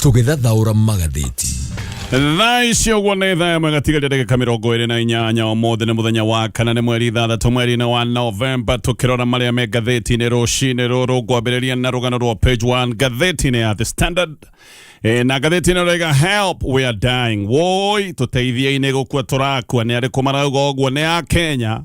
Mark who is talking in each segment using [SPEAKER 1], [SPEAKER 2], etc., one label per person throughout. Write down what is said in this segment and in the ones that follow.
[SPEAKER 1] Tũgĩthathaũra magathĩti.
[SPEAKER 2] Thaa ici ũguo nĩ thaa ĩmwe gatigaria ndagĩka 28. Ũmũthĩ nĩ mũthenya wa kana, nĩ mweri 6 mweri-inĩ wa Novemba. Tũkĩrora marĩa me ngathĩti-inĩ rũcinĩ rũrũ, ngwambĩrĩria na rũgano rwa page 1 ngathĩti-inĩ ya The Standard. Na ngathĩti ĩno ĩroiga, "Help, we are dying." Woi, tũteithiei, gũkua tũrakua. Nĩ arĩkũ marauga ũguo? Nĩ a Kenya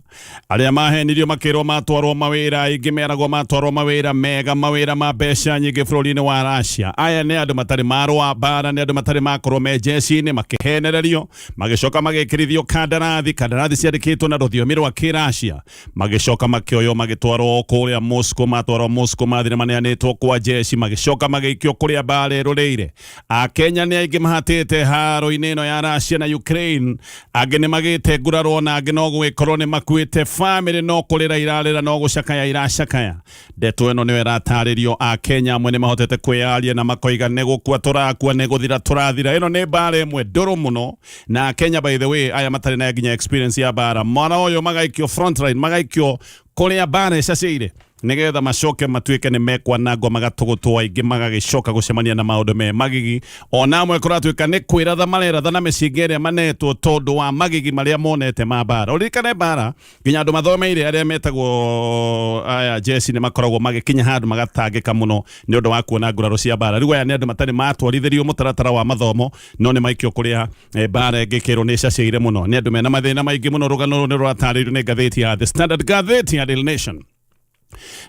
[SPEAKER 2] arĩa mahenirio makĩrwo matwarwo mawĩra. Aingĩ meragwo matwarwo mawĩra mega, mawĩra ma mbeca nyingĩ bũrũri-inĩ wa Russia. Aya nĩ andũ matarĩ marũa mbara, nĩ andũ matarĩ makorwo me jeshi-inĩ, makĩhenererio, magĩcoka magĩkĩrithio kandarathi, kandarathi ciandĩkĩtwo na rũthiomi rwa Kĩracia, magĩcoka makĩoywo magĩtwarwo kũrĩa Moscow. Matwarwo Moscow, mathire maneanĩtwo kwa jeshi, magĩcoka magĩikio kũrĩa mbara ĩrũrĩire. Akenya nĩ aingĩ mahatĩte haro-inĩ ĩno ya Russia na Ukraine. Angĩ nĩ magĩte nguraro na angĩ no gũgĩkorwo nĩ makuĩte. Famĩlĩ no kũrĩra irarĩra, no gũcakaya iracakaya. Ndeto ĩno nĩyo ĩratarĩrio. Akenya amwe nĩ mahotete kwĩyaria na makoiga nĩ gũkua tũrakua, nĩ gũthira tũrathira. Ĩno nĩ mbara ĩmwe ndũrũ mũno, na Akenya, by the way, aya matarĩ na nginya experience ya mbara, mwana ũyũ magaikio frontline, magaikio kũrĩa mbara ĩcacĩire, nigetha macoke matuĩke nĩ mekwanangwo, magatũgũtwo, aingĩ magagĩcoka gũcemania na maũndũ me magigi. Ona amwe kũratuĩka nĩ kwĩratha mareratha na mĩcinga ĩrĩa manetwo tondũ wa magigi marĩa monete ma mbara. Ũririkane mbara, nginya andũ mathomeire arĩa metagwo aya jeshi nĩ makoragwo magĩkinya handũ magatangĩka mũno nĩ ũndũ wa kuona nguraro cia mbara. Rĩu aya nĩ andũ matarĩ matwarithĩrio mũtaratara wa mathomo, no nĩ maikio kũrĩa mbara ĩngĩkĩrwo nĩ ĩcacĩire mũno. Nĩ andũ mena mathĩna maingĩ mũno. Rũgano rũrũ nĩ rũratarĩirio nĩ ngathĩti ya The Standard. Ngathĩti ya Daily Nation,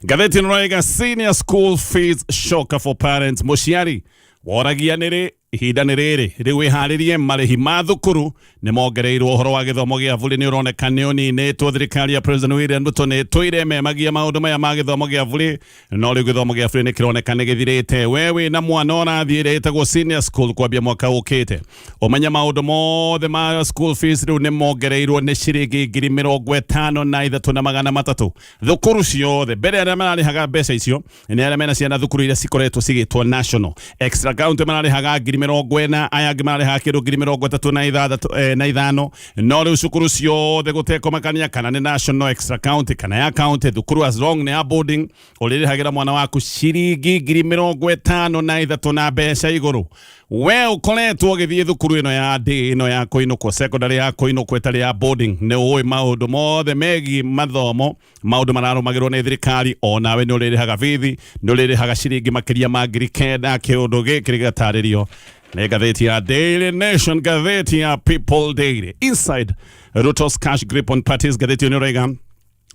[SPEAKER 2] ngathĩti ĩno ĩroiga, "Senior school fees shocker for parents." Mũciari woragia nĩrĩ, ihinda nĩ rĩrĩ rĩu wĩharĩrie, marĩhi ma thukuru nĩ mongereirwo. Ũhoro wa gĩthomo gĩa bũrĩ nĩ ũroneka nĩ ũninĩtwo. Thirikari ya President William Ruto nĩ ĩtũire memagia maũndũ maya ma gĩthomo gĩa bũrĩ, no rĩu gĩthomo gĩa bũrĩ nĩ kĩroneka nĩ gĩthirĩte. We wĩna mwana ũrathiĩ ĩrĩa ĩtagwo senior school kwambia mwaka ũkĩte, ũmenye maũndũ mothe ma school fees rĩu nĩ mongereirwo, nĩ ciringi 53,300 thukuru ciothe. Mbere arĩa mararĩhaga mbeca icio nĩ arĩa mena ciana thukuru iria cikoretwo cigĩtwo national. Extra county mararĩhaga 40,000, aya angĩ mararĩhaga kĩndũ 36 na ithano. No rĩu cukuru ciothe, gũtekũmakania kana nĩ national, extra county kana ya county, thukuru as long nĩ ya boarding, ũrĩrĩhagĩra mwana waku ciringi 53 na mbeca igũrũ. We ũkoretwo ũgĩthiĩ thukuru ĩno ya ndĩ ĩno ya kũinũkwo, secondary ya kũinũkwo ĩtarĩ ya boarding, nĩ ũĩ maũndũ mothe megiĩ mathomo, maũndũ mararũmagĩrwo nĩ thirikari. Onawe nĩ ũrĩrĩhaga bithi, nĩ ũrĩrĩhaga ciringi makĩria ma 9,000. Kĩũndũ gĩkĩ gĩgatarĩrio nĩ ngathĩti ya Daily Nation. Ngathĩti ya People Daily, "Inside Ruto's cash grip on parties." Ngathĩti ĩyo nĩ ũraiga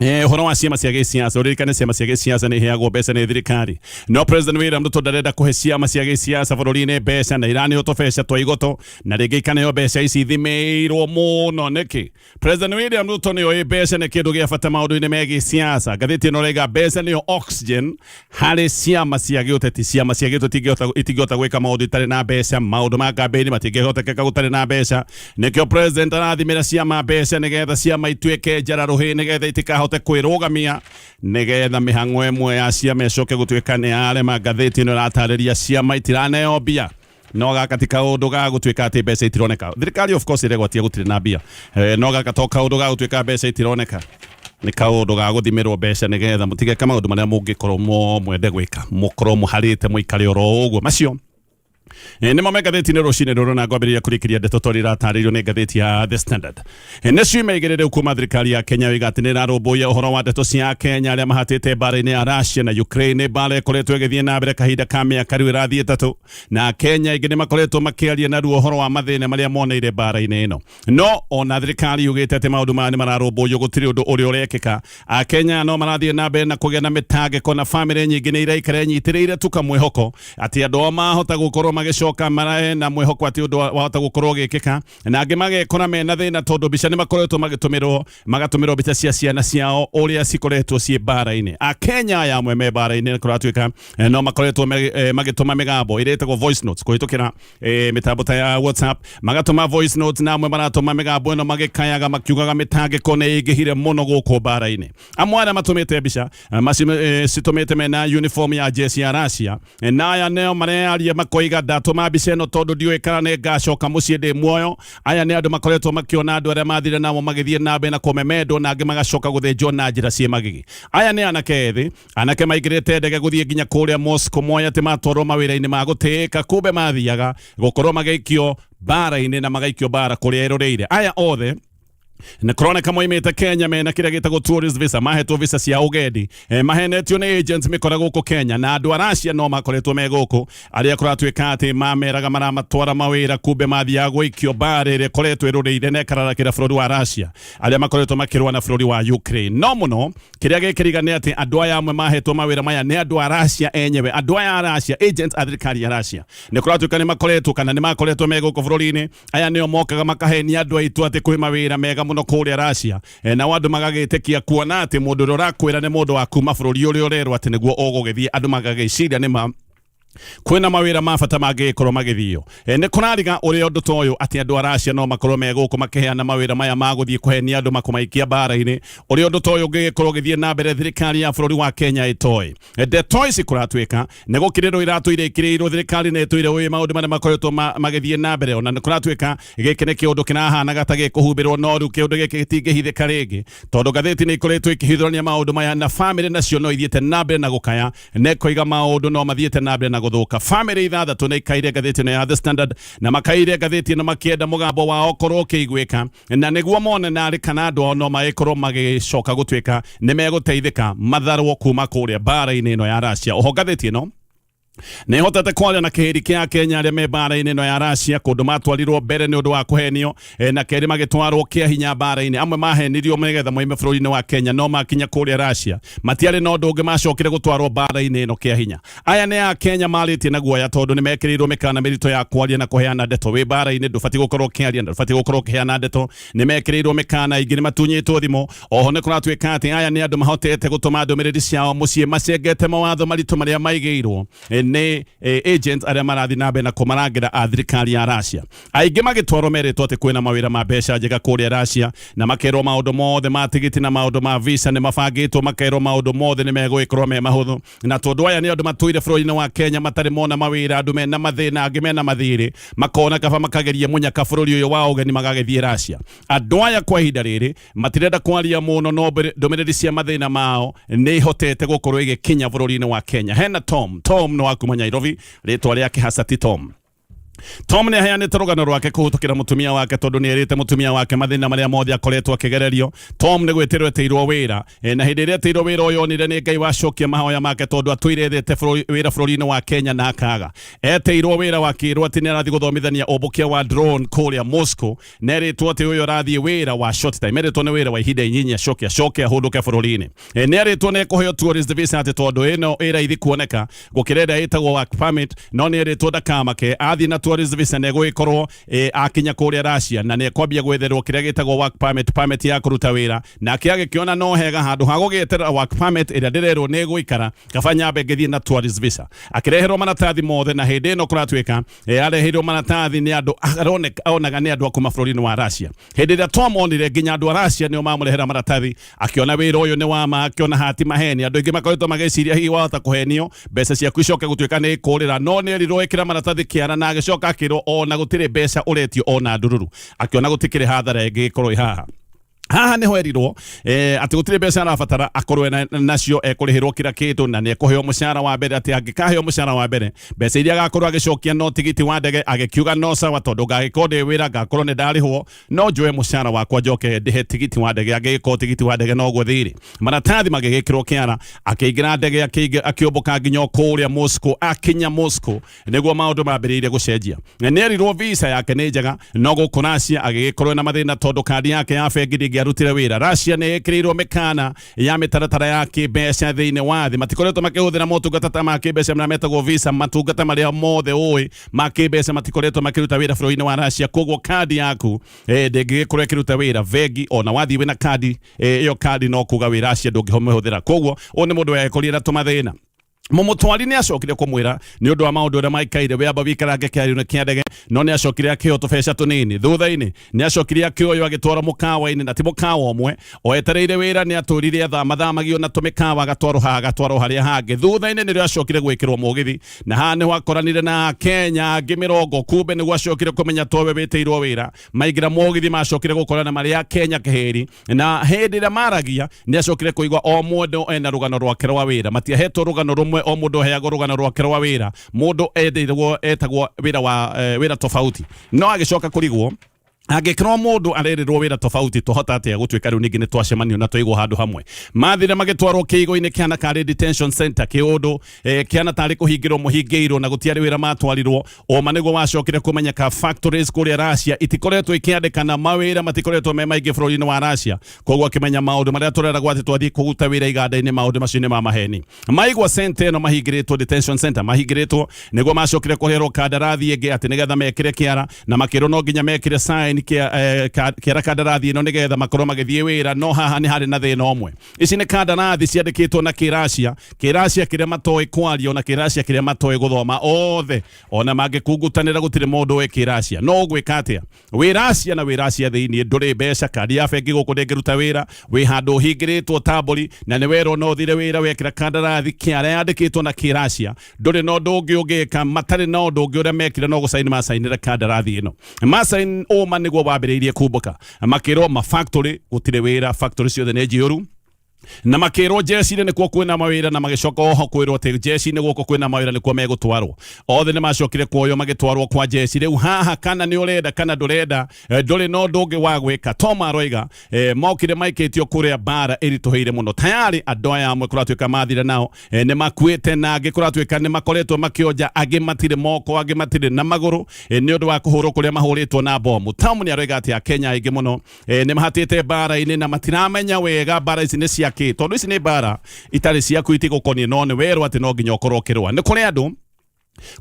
[SPEAKER 2] ũhoro wa ciama cia gĩsiasa. Ũririkane ciama cia gĩsiasa nĩ iheagwo mbeca nĩ thirikari, no President William Ruto ndarenda kũhe ciama cia gĩsiasa bũrũri-inĩ mbeca, na iraneo tũbeca twa igoto, na rĩngĩ ikaneo mbeca ici ithimĩirwo mũno. Nĩkĩ President William Ruto nĩ oĩ mbeca nĩ kĩndũ gĩa bata maũndũ-inĩ megiĩ siasa? Ngathĩti ĩno ĩraiga mbeca nĩyo oxygen harĩ ciama cia gĩũteti. Ciama cia gĩũteti itingĩhota gwĩka maũndũ itarĩ na mbeca. Maũndũ ma kambĩini matingĩhotekeka gũtarĩ na mbeca. Nĩkĩo president arathimĩra ciama mbeca, nĩgetha ciama ituĩke njara rũhĩ, nĩgetha itikahote kwĩrũgamia, nĩgetha mĩhang'o ĩmwe ya ciama ĩcoke gũtuĩka nĩ yarema. Ngathĩti ĩno ĩratarĩria ciama itiraneo mbia, no gaka ti kaũndũ ga gũtuĩka atĩ mbeca itironeka. Thirikari of course ĩregwatia gũtirĩ na mbia, no gaka to kaũndũ ga gũtuĩka mbeca itironeka, nĩ kaũndũ ga gũthimĩrwo mbeca, nĩgetha mũtigeke maũndũ marĩa mũngĩkorwo mwende gwĩka, mũkorwo mũharĩte mũikare oro ũguo. Macio nĩmo me ngathĩti-inĩ rũcinĩ rũrũ, na ngwambĩrĩria kũrĩkĩria ndeto tondũ iratarĩirio nĩ ngathĩti ya The Standard. Nĩ ciumia 2 rĩu kuma thirikari ya Kenya yoiga atĩ nĩ ĩrarũmbũiya ũhoro wa ndeto cia Kenya arĩa mahatĩte mbara-inĩ ya Russia na Ukraine. Mbara ĩkoretwo ĩgĩthiĩ na mbere kahinda ka mĩaka rĩu ĩrathiĩ 3, na Kenya aingĩ nĩ makoretwo makĩaria na ruo ũhoro wa mathĩna marĩa moneire mbara-inĩ ĩno. No ona thirikari yugĩte atĩ maũndũ maya nĩ mararũmbũiywo, gũtirĩ ũndũ ũrĩa ũrekĩka. Akenya no marathiĩ na mbere na kũgĩa na mĩtangĩko, na bamĩrĩ nyingĩ nĩ iraikara inyitĩrĩire tu kamwĩhoko atĩ andũ ao mahota gũkorwo magĩcoka, na mwĩhoko atĩ ũndũ wahota gũkorwo ũgĩkĩka, na angĩ magekora mena thĩna tondũ mbica nĩ makoretwo magĩtũmĩrwo, magatũmĩrwo mbica cia ciana ciao ũrĩa cikoretwo ciĩ mbara-inĩ. Akenya aya amwe me mbara-inĩ kũratuĩka no makoretwo magĩtũma mĩgambo ĩrĩa ĩtagwo voice notes kũhĩtũkĩra mĩtambo ta ya WhatsApp. Magatũma voice notes, na amwe maratũma mĩgambo ĩno magĩkayaga, makiugaga mĩtangĩko nĩ ĩingĩhire mũno gũkũ mbara-inĩ. Amwe arĩa matũmĩte mbica citũmĩte mena uniform ya jeshi ya Russia, na aya neo marearia makoiga. Ndatũma mbica ĩno tondũ ndiũĩ kana nĩ ngacoka mũciĩ ndĩ muoyo. Aya nĩ andũ makoretwo makĩona andũ arĩa mathire nao magĩthiĩ na mbere na kũmemendwo na angĩ magacoka gũthĩnjwo na njĩra ciĩ magigi. Aya nĩ anake ethĩ, anake maingĩrĩte ndege gũthiĩ nginya kũrĩa Moscow moĩ atĩ matwarwo mawĩra-inĩ ma gũtĩĩka, kumbe mathiaga gũkorwo magĩikio mbara-inĩ na magaikio mbara kũrĩa ĩrũrĩire. Aya othe nĩ kũroneka moimĩte Kenya mena kĩrĩa gĩtagwo tourist visa, mahetwo visa cia ũgendi, mahenetio nĩ agents mĩkora gũkũ Kenya, na andũ a Russia no makoretwo me gũkũ arĩa kũratuĩka atĩ mameraga maramatwara mawĩra, kumbe mathiaga gũikio mbara ĩrĩa ĩkoretwo ĩrũrĩire na ĩkararakĩra bũrũri wa Russia, arĩa makoretwo makĩrũa na bũrũri wa Ukraine. No mũno kĩrĩa gĩkĩriga nĩ atĩ andũ aya amwe mahetwo mawĩra maya nĩ andũ a Russia enyewe, andũ aya a Russia, agents a thirikari ya Russia, nĩ kũratuĩka nĩ makoretwo kana nĩ makoretwo me gũkũ bũrũri-inĩ. Aya nĩo mokaga makahenia andũ aitũ atĩ kwĩ mawĩra mega mũno kũrĩa Russia, nao andũ magagĩtĩkia kuona atĩ mũndũ ũrĩa ũrakwĩra nĩ mũndũ wa kuma bũrũri ũrĩa ũrerwo atĩ nĩguo ũgũgĩthiĩ, andũ magagĩciria nĩ ma kwĩna mawĩra ma bata mangĩgĩkorwo magĩthio. Nĩ kũrariga ũrĩa ũndũ ta ũyũ atĩ andũ a Russia no makorwo me gũkũ makĩheana mawĩra maya ma gũthiĩ kũhenia andũ makũmaikia mbara-inĩ, ũrĩa ũndũ ta ũyũ ũngĩgĩkorwo ũgĩthiĩ na mbere thirikari ya bũrũri wa Kenya ĩtoĩ. Ndeto ici kũratuĩka nĩ gũkirĩrwo iratũire ikirĩirwo, thirikari nĩ ĩtũire ũĩ maũndũ marĩa makoretwo magĩthiĩ na mbere, ona nĩ kũratuĩka gĩkĩ nĩ kĩũndũ kĩrahanaga ta gĩkũhumbĩrwo, no rĩu kĩũndũ gĩkĩ gĩtingĩhithĩka rĩngĩ tondũ ngathĩti nĩ ikoretwo ikĩhithũrania maũndũ maya, na bamĩrĩ nacio no ithiĩte na mbere na gũkaya na ĩkoiga maũndũ no mathiĩte na mbere na gũthũka. Bamĩrĩ ithathatũ nĩ ikaire ngathĩti ĩno ya The Standard na makaire ngathĩti ĩno makĩenda mũgambo wao ũkorwo ũkĩiguĩka, na nĩguo mone narĩ kana andũ ao no magĩkorwo magĩcoka gũtuĩka nĩ megũteithĩka matharwo kuma kũrĩa mbara-inĩ ĩno ya Russia. Oho ngathĩti ĩno nĩ hotete kwaria na kĩhĩri kĩa Kenya arĩa me mbara-inĩ ĩno ya Russia, kũndũ matwarirwo mbere nĩ ũndũ wa kũhenio, na kerĩ magĩtwarwo kĩa hinya mbara-inĩ. Amwe mahenirio nĩgetha moime bũrũri-inĩ wa Kenya, no makinya kũrĩa Russia matiarĩ na ũndũ ũngĩ, macokire gũtwarwo mbara-inĩ ĩno kĩa hinya. Aya nĩ a Kenya marĩtie na guoya tondũ nĩ mekĩrĩirwo mĩkana mĩritũ ya kwaria na kũheana ndeto. Wĩ mbara-inĩ ndũbatiĩ gũkorwo ũkĩaria na ndũbatiĩ gũkorwo ũkĩheana ndeto. Nĩ mekĩrĩirwo mĩkana, ingĩ nĩ matunyĩtwo thimũ. Oho nĩ kũratuĩka atĩ aya nĩ andũ mahotete gũtũma ndũmĩrĩri ciao mũciĩ macengete mawatho maritũ marĩa maigĩirwo nĩ agents arĩa marathiĩ na mbere na kũmarangĩra a thirikari ya Russia. Aingĩ magĩtwarwo merĩtwo atĩ kwĩna mawĩra ma mbeca njega kũrĩa Russia, na makerwo maũndũ mothe ma tigiti na maũndũ ma visa nĩ mabangĩtwo, makerwo maũndũ mothe nĩ megũgĩkorwo me mahũthũ. Na tondũ aya nĩ andũ matũire bũrũri-inĩ wa Kenya matarĩ mona mawĩra, andũ mena mathĩna, angĩ mena mathirĩ, makona kaba makageria mũnyaka bũrũri ũyũ wa ũgeni magagĩthiĩ Russia. Andũ aya kwa ihinda rĩrĩ matirenda kwaria mũno, no ndũmĩrĩri cia mathĩna mao nĩ ihotete gũkorwo igĩkinya bũrũri-inĩ wa Kenya. Hena Tom, Tom nĩ wa kuma Nairobi, rĩtwa rĩake hasa ti Tom. Tom nĩ aheanĩte rũgano rwake kũhĩtũkĩra mũtumia wake tondũ nĩ erĩte mũtumia wake mathĩna marĩa mothe akoretwo akĩgererio. Tom nĩ gwĩtĩrwo etĩirwo wĩra, na hĩndĩ ĩrĩa etĩirwo wĩra ũyũ onire nĩ Ngai wacokia mahoya make tondũ atũire ethete wĩra bũrũri-inĩ wa Kenya na akaga. Etĩirwo wĩra wakĩrwo atĩ nĩ arathiĩ gũthomithania ũmbũkia wa drone kũrĩa Moscow, na erĩtwo atĩ ũyũ arathiĩ wĩra wa short time, erĩtwo nĩ wĩra wa ihinda inyinyi acoke acoke ahũndũke bũrũri-inĩ. Nĩ erĩtwo nĩ ekũheo tourist visa atĩ tondũ ĩno ĩ raithi kuoneka gũkĩra ĩrĩa ĩtagwo work permit, no nĩ erĩtwo ndakamake, athiĩ na tourist visa nĩ egũgĩkorwo akinya kũrĩa Russia na nĩ ekwambia gwetherwo kĩrĩa gĩtagwo work permit, permit ya kũruta wĩra. Nake agĩkĩona no hega handũ ha gũgĩeterera work permit ĩrĩa ndĩrerwo nĩ ĩgũikara, kaba nyambe ngĩthiĩ na tourist visa. Akĩreherwo maratathi mothe, na hĩndĩ ĩno kũratuĩka areheirwo maratathi nĩ andũ onaga nĩ andũ a kuma bũrũri-inĩ wa Russia. Hĩndĩ ĩrĩa Tom onire nginya andũ a Russia nĩo mamũrehera maratathi, akĩona wĩra ũyũ nĩ wa ma, akĩona hati maheni. Andũ aingĩ makoretwo magĩciria hihi wahota kũhenio mbeca ciaku icoke gũtuĩka nĩ ikũrĩra, no nĩ erirwo ĩkĩra maratathi kĩara na agĩcoka akĩrwo ona gũtirĩ mbeca ũretio ona ndururu. Akĩona gũtikĩrĩ hathara ĩngĩgĩkorwo ĩ haha. Haha nĩho erirwo atĩ gũtirĩ mbeca arabatara akorwo nacio, ekũrĩhĩrwo kila kĩndũ na nĩ ekũheo mũcara wa mbere, atĩ angĩkaheo mũcara wa mbere mbeca iria agakorwo agĩcokia no tigiti wa ndege. Agĩkiuga no sawa, tondũ ngagĩkorwo ndĩ wĩra ngakorwo nĩ ndarĩhwo, no njoe mũcara wakwa njoke ndĩhe tigiti wa ndege, angĩgĩkorwo tigiti wa ndege noguo thirĩ. Maratathi magĩgĩkĩrwo kĩara, akĩingĩra ndege, akĩũmbũka nginya kũrĩa Moscow. Akinya Moscow nĩguo maũndũ mambĩrĩirie gũcenjia. Nĩ erirwo visa yake nĩ njega, no gũkũ Russia agĩgĩkorwo na mathĩna tondũ kandi yake ya bengi ndĩngĩarutire wĩra. Russia nĩ ĩkĩrĩirwo mĩkana ya mĩtaratara ya kĩmbeca thĩinĩ wa thĩ, matikoretwo makĩhũthĩra motungata ta ma kĩmbeca marĩa metagwo Visa, matungata marĩa mothe ũĩ ma kĩmbeca matikoretwo makĩruta wĩra bũrũri-inĩ wa Russia. Koguo kandi yaku ndĩngĩgĩkorwo ĩkĩruta wĩra bengi, ona wathiĩ wĩna kandi ĩyo kandi no kuga wĩ Russia ndũngĩmĩhũthĩra. Koguo ũyũ nĩ mũndũ wekorire na tũmathĩna. Mũmũtwari nĩ acokire kũmwĩra nĩ ũndũ wa maũndũ ũrĩa maikaire, we amba wikarange kĩario-inĩ kĩa ndege, no nĩ acokire akĩheo tũbeca tũnini. Thutha-inĩ nĩ acokire akĩoywo agĩtwarwo mũkawa-inĩ, na ti mũkawa ũmwe. O etereire wĩra nĩ atũrire athamathamagio na tũmĩkawa, agatwarwo haha agatwarwo harĩa hangĩ. Thutha-inĩ nĩrĩo acokire gwĩkĩrwo mũgithi, na haha nĩho akoranire na Akenya angĩ mĩrongo. Kumbe nĩguo acokire kũmenya towe wĩtĩirwo wĩra. Maingĩra mũgithi macokire gũkorana marĩ Akenya kĩhĩri, na hĩndĩ ĩrĩa maragia nĩ acokire kũigua o mũndũ ena rũgano rwake rwa wĩra. Matiahetwo rũgano rũmwe, o mũndũ aheagwo rũgano rwake rwa wĩra. Mũndũ endeirwo etagwo wĩra wa wĩra tofauti, no agĩcoka kũrigwo angĩkorwo mũndũ arerĩrwo wĩra tofauti tũhota atĩa gũtuĩka rĩu ningĩ nĩ twacemanio na twaigwo handũ hamwe. Mathire magĩtwarwo kĩigo-inĩ kĩhana karĩ detention center, kĩũndũ kĩhana tarĩ kũhingĩrwo mũhingĩirwo, na gũtiarĩ wĩra matwarirwo. Ũma nĩguo wacokire kũmenyeka factories kũrĩa Russia itikoretwo ikĩandĩkana, mawĩra matikoretwo me maingĩ bũrũri-inĩ wa Russia. Koguo akĩmenya maũndũ marĩa tũreragwo atĩ twathiĩ kũruta wĩra iganda-inĩ, maũndũ macio nĩ ma maheni. Maigua center ĩno mahingĩrĩtwo, detention center mahingĩrĩtwo, nĩguo macokire kũherwo kandarathi ĩngĩ atĩ nĩgetha mekĩre kĩara, na makĩrwo no nginya mekĩre sign kĩara kandarathi ĩno nĩgetha makorwo magĩthiĩ wĩra. No haha nĩ harĩ na thĩna ũmwe. Ici nĩ kandarathi ciandĩkĩtwo na Kĩracia, Kĩracia kĩrĩa matoĩ kwaria ona Kĩracia kĩrĩa matoĩ gũthoma othe, ona mangĩkungutanĩra gũtirĩ mũndũ ũĩ Kĩracia. No ũgwĩka atĩa? Wĩ Racia na wĩ Racia thĩinĩ, ndũrĩ mbeca, kandi ya bengi gũkũ ndĩngĩruta wĩra, wĩ handũ ũhingĩrĩtwo ta mbũri, na nĩ werwo no ũthire wĩra wekĩra kandarathi kĩara yandĩkĩtwo na Kĩracia. Ndũrĩ na ũndũ ũngĩ ũngĩka, matarĩ na ũndũ ũngĩ ũrĩa mekire no gũcaini macainĩre kandarathi ĩno. Macain ũma nĩguo wambĩrĩirie kumbũka, makĩrwo ma factory gũtirĩ wĩra, factory ciothe nĩ njiyũru, na makĩrwo jeshi-inĩ nĩkuo kwĩna mawĩra, na magĩcoka oho kwĩrwo atĩ jeshi-inĩ gũkũ kwĩna mawĩra nĩkuo megũtwarwo. Othe nĩ macokire kuoywo magĩtwarwo kwa jeshi. Rĩu haha kana nĩ ũrenda kana ndũrenda, ndũrĩ na ũndũ ũngĩ wa gwĩka. Tom aroiga mokire maikĩtio kũrĩa mbara ĩritũhĩire mũno. Tayarĩ andũ aya amwe kũratuĩka mathire nao nĩ makuĩte, na angĩ kũratuĩka nĩ makoretwo makĩonja, angĩ matirĩ moko, angĩ matirĩ na magũrũ, nĩ ũndũ wa kũhũrwo kũrĩa mahũrĩtwo na bomu. Tom nĩ aroiga atĩ Akenya aingĩ mũno nĩ mahatĩte mbara-inĩ na matiramenya wega mbara ici nĩ cia kĩ, tondũ ici nĩ mbara itarĩ ciaku, itigũkoniĩ, no nĩ werwo atĩ no nginya ũkorwo ũkĩrũa. Nĩ kũrĩ andũ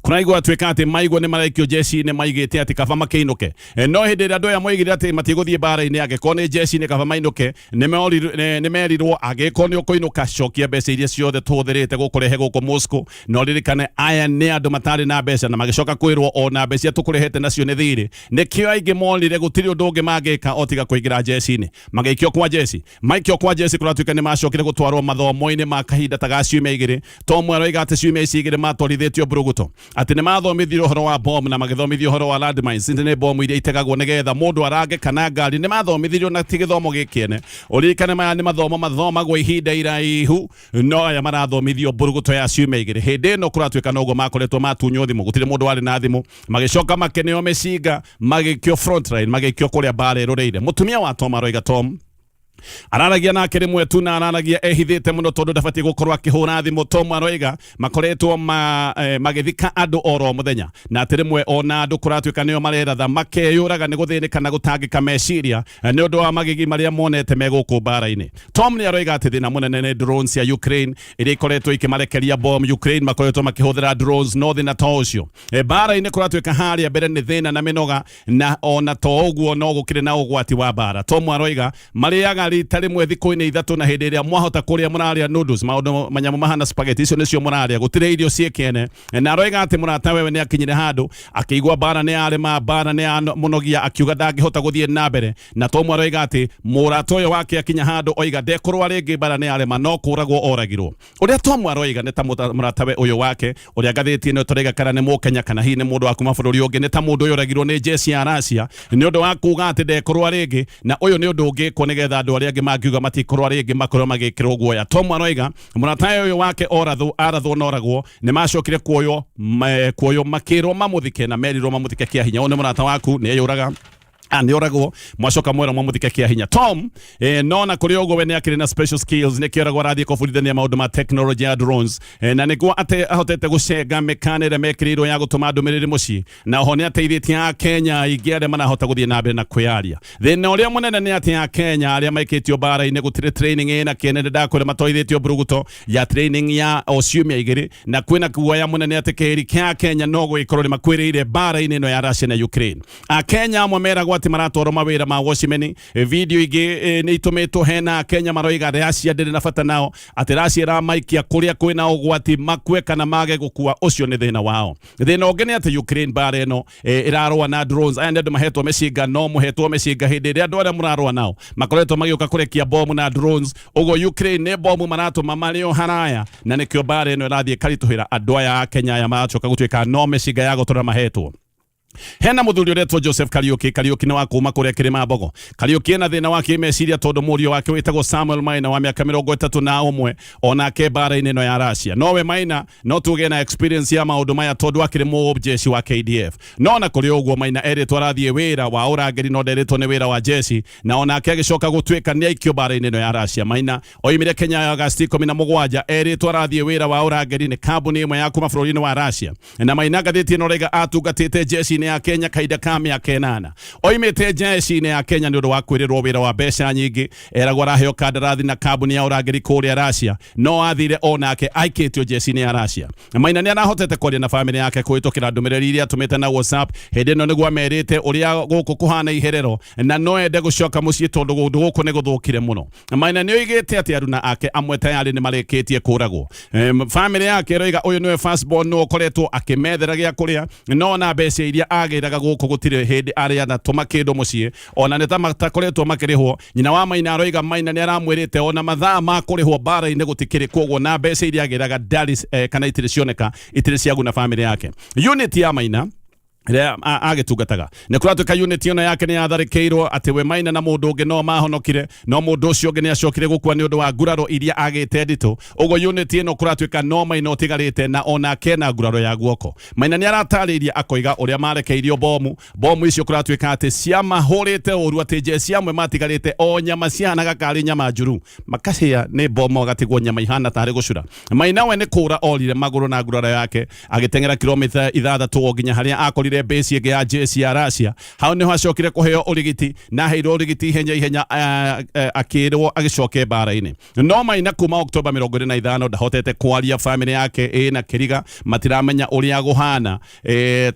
[SPEAKER 2] kũraigua atuĩka atĩ maigua nĩ maraikio jeshi-inĩ maigĩte atĩ kaba makĩinũke. No hĩndĩ ĩrĩa andũ aya moigire atĩ matigũthiĩ mbara-inĩ, angĩkorwo nĩ jeshi-inĩ kaba mainũke, nĩ merirwo angĩkorwo nĩ ũkũinũka cokia mbeca iria ciothe tũhũthĩrĩte gũkũrehe gũkũ Moscow. Na ũririkane aya nĩ andũ matarĩ na mbeca, na magĩcoka kwĩrwo ona mbeca iria tũkũrehete nacio nĩ thirĩ. Nĩkĩo aingĩ monire gũtirĩ ũndũ ũngĩ mangĩka o tiga kũingĩra jeshi-inĩ. Magĩikio kwa jeshi. Maikio kwa jeshi kũratuĩka nĩ macokire gũtwarwo mathomo-inĩ ma kahinda ta ga ciumia igĩrĩ. Tom aroiga atĩ ciumia ici igĩrĩ matwarithĩtio mburuguto, atĩ nĩ mathomithirio ũhoro wa bomb na magĩthomithio ũhoro wa landmines, nĩ bomu iria itegagwo nĩgetha mũndũ arange kana ngari. Nĩ mathomithirio na ti gĩthomo gĩkĩene. Ũririkane maya nĩ mathomo mathomagwo ihinda iraihu, no aya marathomithio mburuguto ya ciumia igĩrĩ. Hĩndĩ ĩno kũratuĩka noguo makoretwo matunywo thimũ, gũtirĩ mũndũ warĩ na thimũ. Magĩcoka makĩneo mĩcinga, magĩikio frontline, magĩikio kũrĩa mbara ĩrũrĩire. Mũtumia wa Tom aroiga Tom araragia nake rĩmwe tu, na araragia ehithĩte mũno tondũ ndabatiĩ gũkorwo akĩhũra thimũ. Tom aroiga makoretwo magĩthika andũ oro mũthenya, na atĩ rĩmwe ona andũ kũratuĩka nĩo mareratha makeyũraga nĩ gũthĩnĩka na gũtangĩka meciria nĩ ũndũ wa magigi marĩa monete me gũkũ mbara-inĩ. Tom nĩ aroiga atĩ thĩna mũnene nĩ drones cia Ukraine iria ikoretwo ikĩmarekeria bomb. Ukraine makoretwo makĩhũthĩra drones, no thĩna to ũcio. Mbara-inĩ kũratuĩka harĩa mbere nĩ thĩna na mĩnoga, na ona to ũguo no gũkĩrĩ na ũgwati wa mbara. Tom aroiga marĩaga rita rĩmwe thikũ-inĩ ithatũ, na hĩndĩ ĩrĩa mwahota kũrĩa mũrarĩa noodles, maũndũ manyamũ mahana spaghetti, icio nĩcio mũrarĩa, gũtirĩ irio ciĩ kĩene. Na aroiga atĩ mũrata wewe nĩ akinyire handũ akĩigua mbara nĩ yarema, mbara nĩ yamũnogia, akiuga ndangĩhota gũthiĩ na mbere. Na Tom aroiga atĩ mũrata ũyũ wake akinya handũ oiga ndekũrũa rĩngĩ, mbara nĩ yarema, no kũragwo oragirwo. Ũrĩa Tom aroiga nĩ ta mũratawe ũyũ wake ũrĩa ngathĩti ĩno tũraiga kana nĩ Mũkenya kana hihi nĩ mũndũ wa kuma bũrũri ũngĩ, nĩ ta mũndũ ũyũ ũragirwo nĩ jeshi ya Russia nĩ ũndũ wa kuga atĩ ndekũrũa rĩngĩ, na ũyũ nĩ ũndũ ũngĩkwo nĩgetha andũ arĩa angĩ mangiuga matikũrũa rĩngĩ makorwo magĩkĩrwo guoya. Tom aroiga mũratawe ũyũ wake orathwo, arathwo na oragwo, nĩ macokire kuoywo kuoywo makĩrwo mamũthike, na merirwo mamũthike kĩa hinya. Ũyũ nĩ mũrata waku nĩ eyũraga, nĩ oragwo, mwacoka mwera mwamũthike kĩa hinya. Tom no na kũrĩ ũguo we nĩ akĩrĩ na special skills, nĩkĩo eragwo arathiĩ kũbundithania maũndũ ma technology ya drones, na nĩguo atĩ ahotete gũcenga mĩkana ĩrĩa mekĩrĩirwo ya gũtũma ndũmĩrĩri mũciĩ, na oho nĩ ateithĩtie Akenya aingĩ arĩa marahota gũthiĩ na mbere na kwĩyaria. Thĩna ũrĩa mũnene nĩ atĩ Akenya arĩa maikĩtio mbara-inĩ gũtirĩ training ĩna kĩene, nĩ ndakwĩra matwarithĩtio mburuguto ya training ya o ciumia igĩrĩ, na kwĩna guoya mũnene atĩ kĩhĩri kĩa Akenya no gũgĩkorwo nĩ makuĩrĩire mbara-inĩ ĩno ya Russia na Ukraine. Akenya amwe meragwo atĩ maratwarwo mawĩra ma watchman. Video ingĩ nĩ itũmĩtwo hena Kenya maroiga Russia ndĩrĩ na bata nao, atĩ Russia ĩramaikia kũrĩa kwĩna ũgwati, makue kana mage gũkua, ũcio nĩ thĩna wao. Thĩna ũngĩ nĩ atĩ Ukraine mbara ĩno ĩrarũa na drones. Aya nĩ andũ mahetwo mĩcinga, no mũhetwo mĩcinga hĩndĩ ĩrĩa andũ arĩa mũrarũa nao makoretwo magĩũka kũrekia bomu na drones. Ũguo Ukraine nĩ bomu maratũma marĩ o haraya, na nĩkĩo mbara ĩno ĩrathiĩ ĩkaritũhĩra andũ aya a Kenya aya maracoka gũtuĩka no mĩcinga ya gũtũra mahetwo. Hena muthuri uretwo Joseph Kariuki. Kariuki nĩ wa kuma kũrĩa Kĩrĩma Mbogo. Kariuki ena thĩna wa kĩmeciria tondũ mũriũ wake wĩtagwo Samuel Maina wa mĩaka 31 onake mbara-inĩ ĩno ya Russia. Nowe Maina no tuge na experience ya maũndũ maya tondũ akĩrĩ mũjeshi wa KDF. No na kũrĩ ũguo, Maina erĩtwo arathiĩ wĩra wa ũrangĩri, no nderĩtwo nĩ wĩra wa jeshi, na onake agĩcoka gũtuĩka nĩ aikio mbara-inĩ ĩno ya Russia. Maina oimire Kenya Agasti 17, erĩtwo arathiĩ wĩra wa ũrangĩri nĩ kambuni ĩmwe ya kuma bũrũri-inĩ wa Russia. Na Maina, ngathĩti ĩno raiga, atungatĩte jeshi-inĩ ya Kenya kahinda ka mĩaka 8. Oimĩte jeshi-inĩ ya Kenya nĩ ũndũ wa kwĩrĩrwo wĩra wa mbeca nyingĩ, eragwo araheo kandarathi na kambuni ya ũrangĩri kũrĩa Russia, no athire onake aikĩtio jeshi-inĩ ya Russia. Maina nĩ arahotete kwaria na famĩlĩ yake kũhĩtũkĩra ndũmĩrĩri iria atũmĩte na WhatsApp. Hĩndĩ ĩno nĩguo amerite ũrĩa gũkũ kũhana iherero na no ende gũcoka mũciĩ tondũ kũndũ gũkũ nĩ gũthũkire mũno. Maina nĩ oigĩte atĩ aruna ake amwe tayarĩ nĩ marĩkĩtie kũragwo. Famĩlĩ yake ĩroiga ũyũ nĩwe first born, nĩwe ũkoretwo akĩmethera gĩa kũrĩa, no na mbeca iria agĩraga gũkũ gũtirĩ hĩndĩ arĩ anatũma kĩndũ mũciĩ, ona nĩ ta matakoretwo makĩrĩhwo. Nyina wa Maina aroiga Maina nĩ aramwĩrĩte ona mathaa ma kũrĩhwo mbara-inĩ gũtikĩrĩ, koguo na mbeca iria agĩraga ndarĩ kana itirĩ cioneka, itirĩ ciaguna famĩlĩ yake. Unit ya Maina ĩrĩa agĩtungataga, nĩ kũratuĩka unit ĩno yake nĩ yatharĩkĩirwo, atĩ we Maina na mũndũ ũngĩ no mahonokire, no mũndũ ũcio ũngĩ nĩ acokire gũkua nĩ ũndũ wa nguraro iria agĩte nditũ. Ũguo unit ĩno kũratuĩka no Maina ũtigarĩte, na onake na nguraro ya guoko. Maina nĩ aratarĩirie akoiga ũrĩa marekeirio bomu. Bomu icio kũratuĩka atĩ ciamahũrĩte ũru, atĩ jeci amwe matigarĩte o nyama cihanaga karĩ nyama njuru, makahĩa nĩ bomu, agatigwo nyama ihana tarĩ gũcura. Maina we nĩ kũra orire magũrũ na nguraro yake, agĩteng'era kilomita 6 o nginya harĩa akorire base ĩngĩ ya jeshi ya Russia. Hau nĩho acokire kũheo ũrigiti, na aheirwo ũrigiti ihenya ihenya, akĩrwo agĩcoke mbara-inĩ. No Maina kuma Oktoba 25 ndahotete kwaria. Famĩlĩ yake ĩna kĩriga, matiramenya ũrĩa gũhana,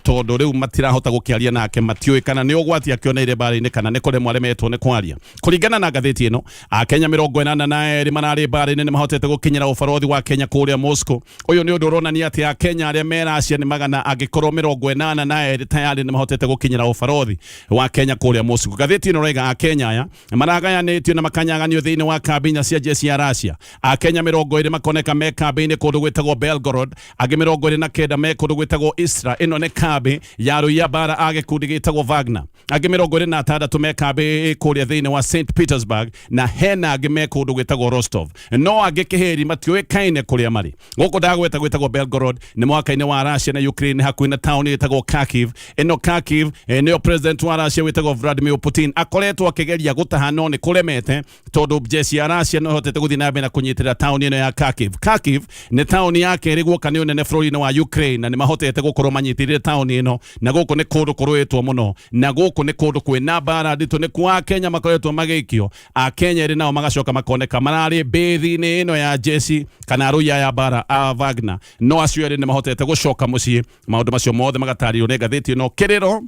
[SPEAKER 2] tondũ rĩu matirahota gũkĩaria nake, matiũĩ kana nĩ ũgwati akĩoneire mbara-inĩ kana nĩ kũremwo aremetwo nĩ kwaria. Kũringana na ngathĩti ĩno, Akenya 82 mararĩ mbara-inĩ nĩ mahotete gũkinyĩra ũbarothi wa Kenya kũrĩa Moscow. Ũyũ nĩ ũndũ ũronania atĩ Akenya arĩa me Russia nĩ magana angĩkorwo 82 tayari nĩ mahotete gũkinyĩra ũbarothi wa Kenya kũrĩa Moscow. Ngathĩti ĩno ĩroiga Akenya aya maragayanĩtio na makanyaganio thĩinĩ wa kambi inya cia jeshi ya Russia. Akenya 20 makoneka me kambi-inĩ kũndũ gwĩtagwo Belgorod, angĩ 29 me kũndũ gwĩtagwo Istra, ĩno nĩ kambi ya arũi a mbara a gĩkundi gĩtagwo Wagner, angĩ 26 me kambi kũrĩa thĩinĩ wa St Petersburg, na hena angĩ me kũndũ gwĩtagwo Rostov, no angĩ kĩhĩri matiũĩkaine kũrĩa marĩ. Gũkũ ndagweta gwĩtagwo Belgorod nĩ mwaka-inĩ wa Russia na Ukraine, hakuhĩ na taũni ĩtagwo Kharkiv. Ĩno Kharkiv nĩyo president wa Russia wĩtagwo Vladimir Putin akoretwo akĩgeria gũtaha, no nĩ kũremete tondũ jeshi ya Russia no ĩhotete gũthiĩ na mbere na kũnyitĩrĩra taũni ĩno ya Kharkiv. Kharkiv nĩ taũni ya kerĩ guoka nĩ ũnene bũrũri-inĩ wa Ukraine, na nĩ mahotete gũkorwo manyitĩrĩire taũni ĩno, na gũkũ nĩ kũndũ kũrũĩtwo mũno, na gũkũ nĩ kũndũ kwĩna mbara nditũ, nĩ kuo Akenya makoretwo magĩikio. Akenya erĩ nao magacoka makoneka mararĩ mbĩthi-inĩ ĩno ya jeshi kana arũi aya mbara a Wagner, no acio erĩ nĩ mahotete gũcoka mũciĩ. Maũndũ macio mothe magatarĩrio nĩ ngathĩti ĩno, kĩrĩro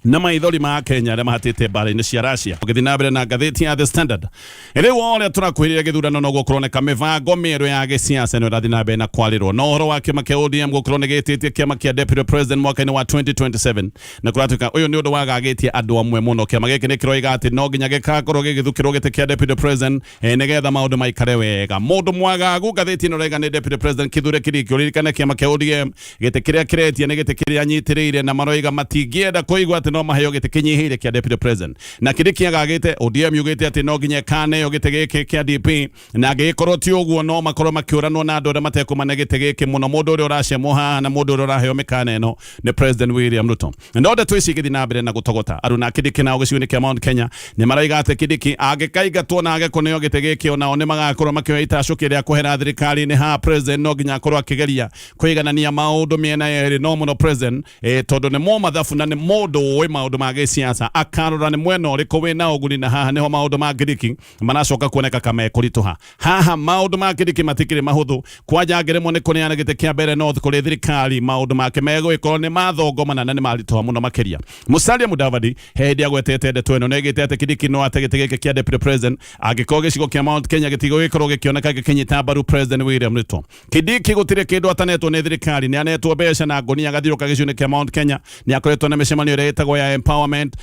[SPEAKER 2] na maithori ma Kenya arĩa mahatĩte mbara-inĩ cia Russia. Ũgĩthiĩ na mbere na ngathĩti ya The Standard, rĩu o ũrĩa tũrakuhĩrĩria gĩthurano noguo kũroneka mĩbango mĩerũ ya gĩsiasa nĩ ĩrathiĩ na mbere na kwarĩrwo. No ũhoro wa kĩama kĩa ODM gũkorwo nĩ gĩtĩtie kĩama kĩa deputy president mwaka-inĩ wa 2027, na kũratuĩka ũyũ nĩ ũndũ wagagĩtie andũ amwe mũno. Kĩama gĩkĩ nĩ kĩroiga atĩ no nginya gĩgakorwo gĩgĩthukĩrwo gĩtĩ kĩa deputy president nĩgetha maũndũ maikare wega. Mũndũ mwagagu, ngathĩti ĩno ĩraiga, nĩ deputy president Kithure Kindiki. Ũririkane kĩama kĩa ODM gĩtĩ kĩrĩa kĩretia nĩ gĩtĩ kĩrĩa anyitĩrĩire, na maroiga matingĩenda kũigua atĩ no maheo gĩtĩ kĩnyihĩire kĩa deputy president. Na Kindiki agagĩte, ODM yugĩte atĩ no nginya ĩkaneo gĩtĩ gĩkĩ kĩa DP, na angĩgĩkorwo ti ũguo no makorwo makĩũranwo na andũ arĩa matekũmane gĩtĩ gĩkĩ mũno. Mũndũ ũrĩa ũracemwo haha na mũndũ ũrĩa ũraheo mĩkana ĩno nĩ President William Ruto. No ndeto ici igĩthiĩ na mbere na gũtogota, aruna Kindiki nao gĩcigo-inĩ kĩa Mount Kenya nĩ maraiga atĩ Kindiki angĩkaingatwo na age kũneo gĩtĩ gĩkĩ, onao nĩ magakorwo makĩoya itacũkĩ rĩa kũhera thirikari-inĩ. Haha president no nginya akorwo akĩgeria kũiganania maũndũ mĩena yerĩ, no mũno president, tondũ nĩ mũmathabu na nĩ mũndũ ũĩ ũĩ maũndũ ma gĩsiasa akarora nĩ mwena ũrĩkũ wĩna ũguni, na haha nĩho maũndũ ma Kindiki maracoka kuoneka kama mekũritũha. Haha maũndũ ma Kindiki matikĩrĩ mahũthũ, kwanja angĩremwo nĩ kũneana gĩtĩ kĩa mbere North kũrĩ thirikari, maũndũ make megũgĩkorwo nĩ mathongomana na nĩ maritũha mũno makĩria. Musalia Mudavadi he hĩndĩ agwetete ndeto ĩno nĩoigĩte atĩ Kindiki no ate gĩtĩ gĩkĩ kĩa deputy president angĩkorwo gĩcigo kĩa Mount Kenya gĩtigũgĩkorwo gĩkĩoneka gĩkĩnyita mbaru President William Ruto. Kindiki gũtirĩ kĩndũ atanetwo nĩ thirikari, nĩ anetwo mbeca na ngũnia agathiũrũka gĩcigo-inĩ kĩa Mount Kenya, nĩ akoretwo na mĩcemanio ĩrĩa ĩtagwo ya empowerment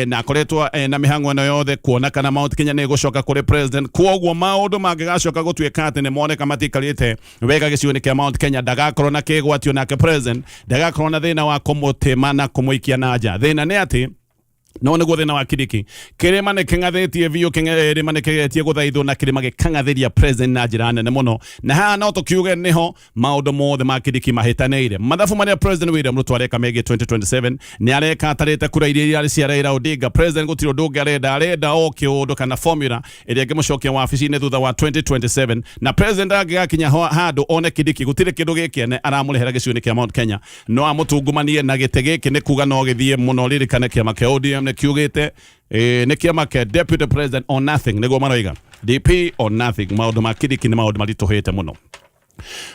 [SPEAKER 2] na akoretwo na mĩhang'o ĩno yothe kuona kana Mount Kenya nĩ ĩgũcoka kũrĩ president. Kwoguo maũndũ mangĩgacoka gũtuĩka atĩ nĩ moneka matikarĩte wega gĩcigo-inĩ kĩa Mount Kenya, ndagakorwo na kĩgwatio, nake president ndagakorwo na thĩna wa kũmũtĩma na kũmũikia na nja. Thĩna nĩ atĩ no nĩguo thĩna wa Kindiki, kĩrĩma nĩ kĩng'athĩtie biũ, kĩrĩma nĩ kĩgeretie gũthaithwo na kĩrĩma gĩkang'athĩria president na njĩra nene mũno, na haha no tũkiuge nĩho maũndũ mothe ma Kindiki mahĩtanĩire. Mathabu marĩa President William Ruto areka megiĩ 2027 nĩ areka atarĩte kura iria irarĩ cia Raila Odinga. President gũtirĩ ũndũ ũngĩ arenda, arenda o kĩũndũ kana formula ĩrĩa ĩngĩmũcokia wabici-inĩ thutha wa 2027, na president angĩgakinya handũ one Kindiki gũtirĩ kĩndũ gĩkĩene aramũrehera gĩcigo-inĩ kĩa Mount Kenya, no amũtungumanie na gĩtĩ gĩkĩ nĩ kuga no gĩthiĩ mũno. Ririkane kĩama kĩa ODM nĩ kiugĩte nĩ kĩama kĩa deputy president or nothing, nĩguo maroiga DP or nothing. Maũndũ ma Kindiki nĩ maũndũ maritũhĩte mũno.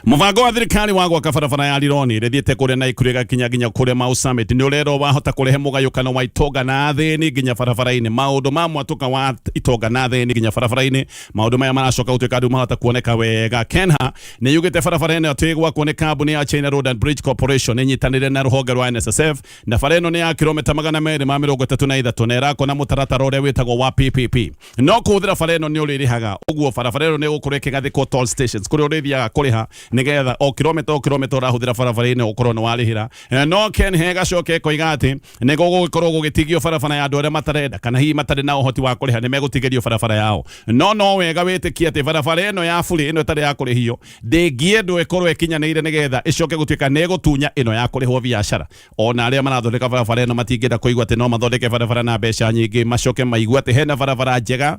[SPEAKER 2] Mũbango wa thirikari wa gwaka barabara ya Rironi ĩrĩa ĩthiĩte kũrĩa Naikuru ĩgakinya nginya kũrĩa Mau Summit nĩ ũrerwo wahota kũrehe mũgayũkano wa itonga na athĩni nginya barabara-inĩ. Maũndũ ma mwatũka wa itonga na athĩni nginya barabara-inĩ, maũndũ maya maracoka gũtuĩka andũ mahota kuoneka wega. Kenha nĩ yugĩte barabara ĩno atĩ ĩgwakwo nĩ kambuni ya China Road and Bridge Corporation ĩnyitanĩire na rũhonge rwa NSSF, na bara ĩno nĩ ya kilomita 233 na ĩrakwo na mũtaratara ũrĩa wĩtagwo wa PPP. No kũhũthĩra bara ĩno nĩ ũrĩrĩhaga, ũguo barabara ĩno nĩ ĩgũkorwo ĩkĩgathĩkwo toll stations kũrĩa ũrĩthiaga kũrĩha nĩgetha o kilomita o kilomita ũrahũthĩra barabara ĩno ũkorwo nĩ warĩhĩra. No Kenha ĩgacoka ĩkoiga atĩ nĩ gũgũgĩkorwo gũgĩtigio barabara ya andũ arĩa matarenda kana hihi matarĩ na ũhoti wa kũrĩha, nĩ megũtigĩrio barabara yao. No wega wĩtĩkie atĩ barabara ĩno ya burĩ ĩno ĩtarĩ ya kũrĩhio ndĩngĩendwo ĩkorwo ĩkinyanĩire nĩgetha ĩcoke gũtuĩka nĩ ĩgũtunya ĩno ya kũrĩhwo biacara. Ona arĩa marathondeka barabara ĩno matingĩenda kũigua atĩ no mathondeke barabara na mbeca nyingĩ macoke maigue atĩ hena barabara njega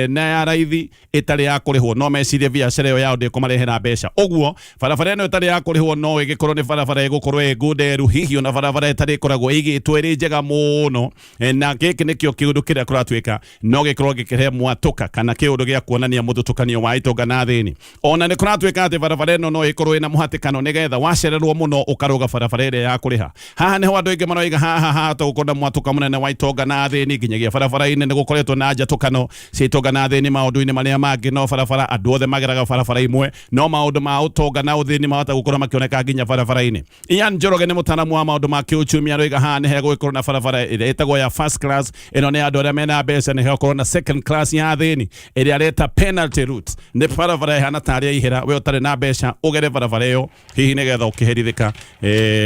[SPEAKER 2] na ya raithi ĩtarĩ ya kũrĩhwo, no mecirie biacara ĩyo yao ndĩkũmarehera mbeca. Ũguo barabara ĩno ĩtarĩ ya kũrĩhwo no ĩgĩkorwo nĩ barabara ĩgũkorwo ĩ ngunderu, hihi ona barabara ĩtarĩ ĩkoragwo ĩigĩtwo ĩrĩ njega mũno, na gĩkĩ nĩkĩo kĩũndũ kĩrĩa kũratuĩka no gĩkorwo gĩkĩrehe mwatũka kana kĩũndũ gĩa kuonania mũthutũkanio wa itonga na athĩni. Ona nĩ kũratuĩka atĩ barabara ĩno no ĩkorwo ĩna mũhatĩkano nĩgetha wacererwo mũno ũkarũga barabara ĩrĩa ya kũrĩha. Haha nĩho andũ aingĩ maroiga haha hahota gũkorwo na mwatũka mũnene wa itonga na athĩni, nginyagia barabara-inĩ nĩ gũkoretwo na njatũkano cia itonga na athĩni maũndũ-inĩ marĩa mangĩ, no barabara andũ othe mageraga barabara imwe, no maũndũ ma ũtonga na ũthĩni mahota gũkorwo makĩoneka nginya barabara-inĩ. Ian Njoroge nĩ mũtaaramu wa maũndũ ma kĩũchumi, aroiga haha nĩ hegũgĩkorwo na barabara ĩrĩa ĩtagwo ya first class, ĩno nĩ andũ arĩa mena mbeca, nĩ hegũkorwo na second class ya athĩni ĩrĩa areta penalty route, nĩ barabara ĩhana tarĩ ya ihera, we ũtarĩ na mbeca ũgere barabara ĩyo hihi nĩgetha ũkĩherithĩka,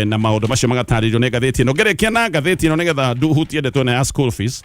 [SPEAKER 2] na maũndũ macio magatarĩrio nĩ ngathĩti ĩno. Ngĩrĩkia na ngathĩti ĩno nĩgetha nduhutie ndeto ĩno ya school fees.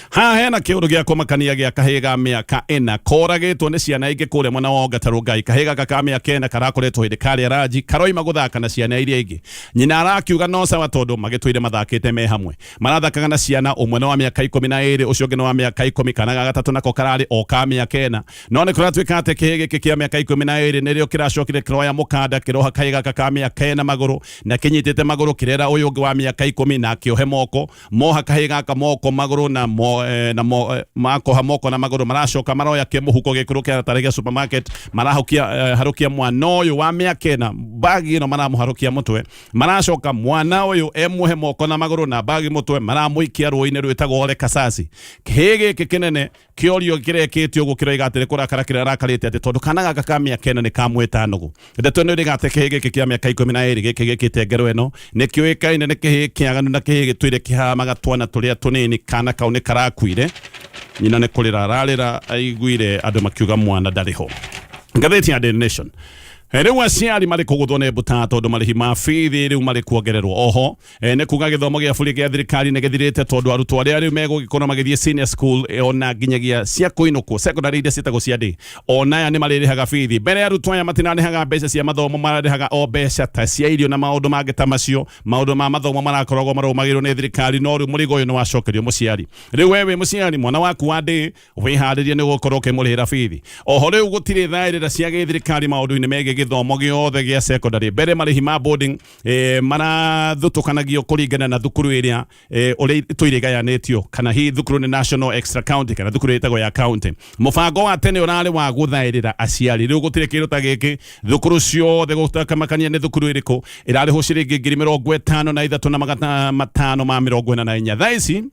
[SPEAKER 2] Haha hena kĩũndũ gĩa kũmakania gĩa kahĩĩ ga mĩaka 4 koragĩtwo nĩ ciana ingĩ kũrĩa mwena wa Ongata Rongai. Kahĩĩ gaka ka mĩaka 4 karakoretwo hĩndĩ karĩa ranji karoima gũthaka na ciana iria ingĩ. Nyina arakiuga no sawa tondũ magĩtũire mathakĩte me hamwe. Marathakaga na ciana, ũmwe nĩ wa mĩaka 12, ũcio ũngĩ nĩ wa mĩaka 10, kana ga gatatũ nako kararĩ o ka mĩaka 4. No nĩ kũratuĩka atĩ kĩhĩĩ gĩkĩ kĩa mĩaka 12 nĩrĩo kĩracokire kĩroya mũkanda kĩroha kahĩĩ gaka ka mĩaka 4 magũrũ, na kĩnyitĩte magũrũ kĩrera ũyũ ũngĩ wa mĩaka 10 na akĩohe moko. Moha kahĩĩ gaka moko magũrũ na mo, na mo, makoha moko na magũrũ, maracoka maroya kĩmũhuko gĩkũrũ kĩa tarĩ gĩa supermarket, marahukia harũkia mwana ũyũ wa mĩaka 4 bagi ĩno maramũharũkia mũtwe, maracoka mwana ũyũ emuohe moko na magũrũ na bagi mũtwe maramũikia rũĩ-inĩ rwĩtagwo Ole Kasasi. Kĩhĩĩ gĩkĩ kĩnene kĩorio kĩrekĩtio ũguo kĩroiga atĩ nĩ kũrakara kĩrarakarĩte atĩ tondũ kana gaka ka mĩaka 4 nĩ kamwĩta nũgũ. Ndeto ĩno ĩrĩga atĩ kĩhĩĩ gĩkĩ kĩa mĩaka 12 gĩkĩ gĩkĩte ngero ĩno nĩ kĩũĩkaine nĩ kĩhĩĩ kĩaganu na kĩhĩĩ gĩtũire kĩhamaga twana tũrĩa tũnini. Kana kau nĩ karakuire, nyina nĩ kũrĩra ararĩra aiguire andũ makiuga mwana ndarĩ ho. Ngathĩti ya Daily Nation. Rĩu aciari marĩ kũgũthwo nĩ mbuta tondũ marĩhi ma bithi rĩu marĩ kuongererwo. Oho nĩ kuga gĩthomo gĩa bũrĩ gĩa thirikari nĩ gĩthirĩte tondũ arutwo arĩa rĩu megũgĩkorwo magĩthiĩ senior school, ona nginyagia cia kũinũkwo secondary iria ciĩtagwo cia day, ona aya nĩ marĩrĩhaga bithi. Mbere arutwo aya matinarĩhaga mbeca cia mathomo, mararĩhaga o mbeca ta cia irio na maũndũ mangĩ ta macio. Maũndũ ma mathomo marakoragwo marũmagĩrĩrwo nĩ thirikari, no rĩu mũrigo ũyũ nĩ wacokerio mũciari. Rĩu we wĩ mũciari, mwana waku wa day wĩharĩrie nĩ gũkorwo ũkĩmũrĩhĩra bithi. Oho rĩu gũtirĩ thaĩrĩra cia gĩthirikari maũndũ-inĩ megiĩ Gĩthomo gĩothe gĩa secondary, mbere marĩhi ma boarding marathutukanagio kũringana na thukuru ĩrĩa ũrĩa itũire igayanĩtio, kana hihi thukuru nĩ national, extra county, kana thukuru ĩtagwo ya county. Mũbango wa tene ũrarĩ wa gũthaĩrĩra aciari, rĩu gũtirĩ kĩndũ ta gĩkĩ. Thukuru ciothe, gũtakamakania nĩ thukuru ĩrĩkũ, ĩrarĩhwo ciringi 53,544. Thaa ici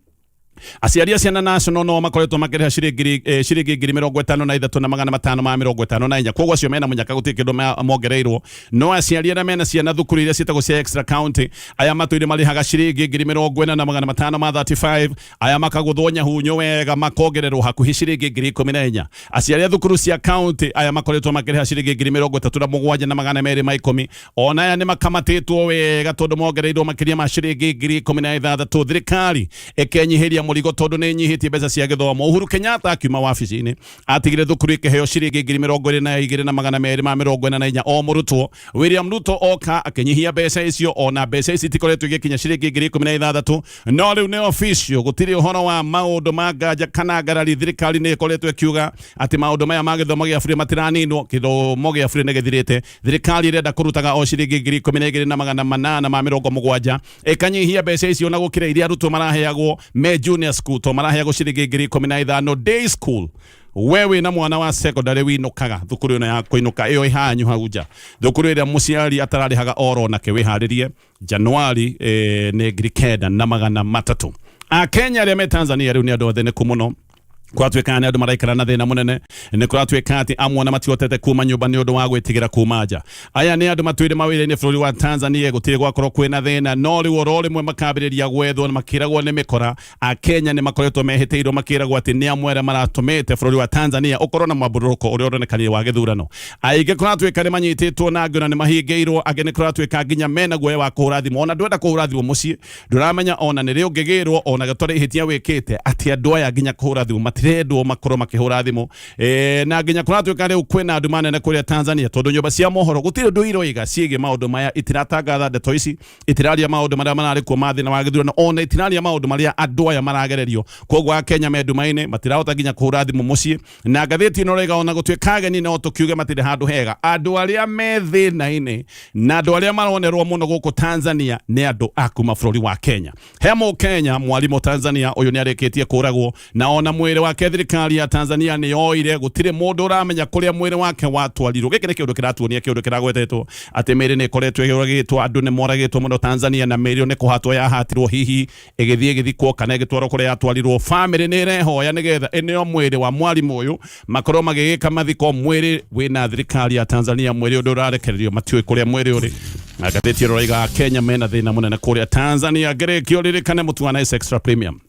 [SPEAKER 2] aciari a ciana national no makoretwo makĩrĩha ciringi 53,554. Koguo acio mena mũnyaka, gũtirĩ kĩndũ mongereirwo. No aciari arĩa mena ciana thukuru iria ciĩtagwo cia extra county, aya matũire marĩhaga ciringi 40,535. Aya makagũthwo nyahunyo wega, makongererwo hakuhĩ ciringi 14,000. Aciari a thukuru cia county, aya makoretwo makĩrĩha ciringi 37,210. Ona aya nĩ makamatĩtwo wega tondũ mongereirwo makĩria ma ciringi 16,000. Thirikari ĩkenyihĩria mũrigo tondũ nĩ ĩnyihĩtie mbeca cia gĩthomo. Uhuru Kenyatta akiuma wabici-inĩ atigire thukuru ikĩheo ciringi 22,244 o mũrutwo. William Ruto oka akĩnyihia mbeca icio, ona mbeca ici itikoretwo igĩkinya ciringi 16,000. No rĩu nĩ official, gũtirĩ ũhoro wa maũndũ ma nganja kana ngarari. Thirikari nĩ ĩkoretwo ĩkiuga atĩ maũndũ maya ma gĩthomo gĩa bure matiraninwo. Gĩthomo gĩa bure nĩ gĩthirĩte. Thirikari ĩrenda kũrutaga o ciringi 12,870, ĩkanyihia mbeca icio na gũkĩra iria arutwo maraheagwo me junior school, to maraheagwo ciringi 15,000. Day school, we wĩna mwana wa secondary winũkaga thukuru ĩno ya kũinũka ĩyo ĩhanyu hau nja, thukuru ĩrĩa mũciari atararĩhaga oro nake, wĩharĩrie Januari nĩ 9,300. Akenya arĩa me Tanzania rĩu nĩ andũ athĩnĩku mũno. Kũratuĩka nĩ andũ maraikara na thĩna mũnene. Nĩ kũratuĩka atĩ amwe ona matihotete kuma nyũmba nĩ ũndũ wa gwĩtigĩra kuma nja. Aya nĩ andũ matũire mawĩra-inĩ bũrũri wa Tanzania, gũtirĩ gwakorwo kwĩna thĩna, no rĩu oro rĩmwe makambĩrĩria gwethwo na makĩragwo nĩ mĩkora. Akenya nĩ makoretwo mehĩtĩirwo, makĩragwo atĩ nĩ amwe arĩa maratũmĩte bũrũri wa Tanzania ũkorwo na mwambũrũrũko ũrĩa ũronekanire wa gĩthurano. Aingĩ kũratuĩka nĩ manyitĩtwo na angĩ ona nĩ mahingĩirwo. Angĩ nĩ kũratuĩka nginya mena guoya wa kũhũra thimũ. Ona ndwenda kũhũra thimũ mũciĩ, ndũramenya ona nĩ rĩ ũngĩgĩrwo, ona gĩtarĩ ihĩtia wĩkĩte, atĩ andũ aya nginya kũhũra thimũ matirendwo makorwo makĩhũra thimũ. Na nginya kũratuĩka rĩu kwĩna nduma nene kũrĩa Tanzania, tondũ nyũmba cia mohoro gũtirĩ ũndũ iroiga ciĩgiĩ maũndũ maya. Itiratangatha ndeto ici, itiraria maũndũ marĩa mararĩ kuo ma thĩna wa gĩthurano, ona itiraria maũndũ marĩa andũ aya maragererio. Koguo Akenya me nduma-inĩ, matirahota nginya kũhũra thimũ mũciĩ. Na ngathĩti ĩno ĩroiga ona gũtuĩka ageni no tũkiuge matirĩ handũ hega, andũ arĩa me thĩna-inĩ na andũ arĩa maronerwo mũno gũkũ Tanzania nĩ andũ a kuma bũrũri wa Kenya. He Mũkenya mwarimũ Tanzania ũyũ nĩ arĩkĩtie kũragwo, na ona mwĩrĩ wake thirikari ya Tanzania nĩ yoire. Gũtirĩ mũndũ ũramenya kũrĩa mwĩrĩ wake watwarirwo. Gĩkĩ nĩ kĩũndũ kĩratuonia kĩũndũ kĩragwetetwo atĩ mĩĩrĩ nĩ ĩkoretwo ĩũragĩtwo, andũ nĩ moragĩtwo mũno Tanzania, na mĩĩrĩ ĩyo nĩ kũhatwo yahatirwo, hihi ĩgĩthiĩ ĩgĩthikwo kana ĩgĩtwarwo kũrĩa yatwarirwo. Famĩlĩ nĩ ĩrehoya nĩgetha ĩneo mwĩrĩ wa mwarimũ ũyũ makorwo magĩgĩka mathiko. Mwĩrĩ wĩna thirikari ya Tanzania, mwĩrĩ ũndũ ũrarekererio, matiũĩ kũrĩa mwĩrĩ ũrĩ. Na ngathĩti ĩno ĩroiga Kenya mena thĩna mũnene kũrĩa Tanzania. Ngĩrĩkio ririkane mũtu wa Nice Extra Premium.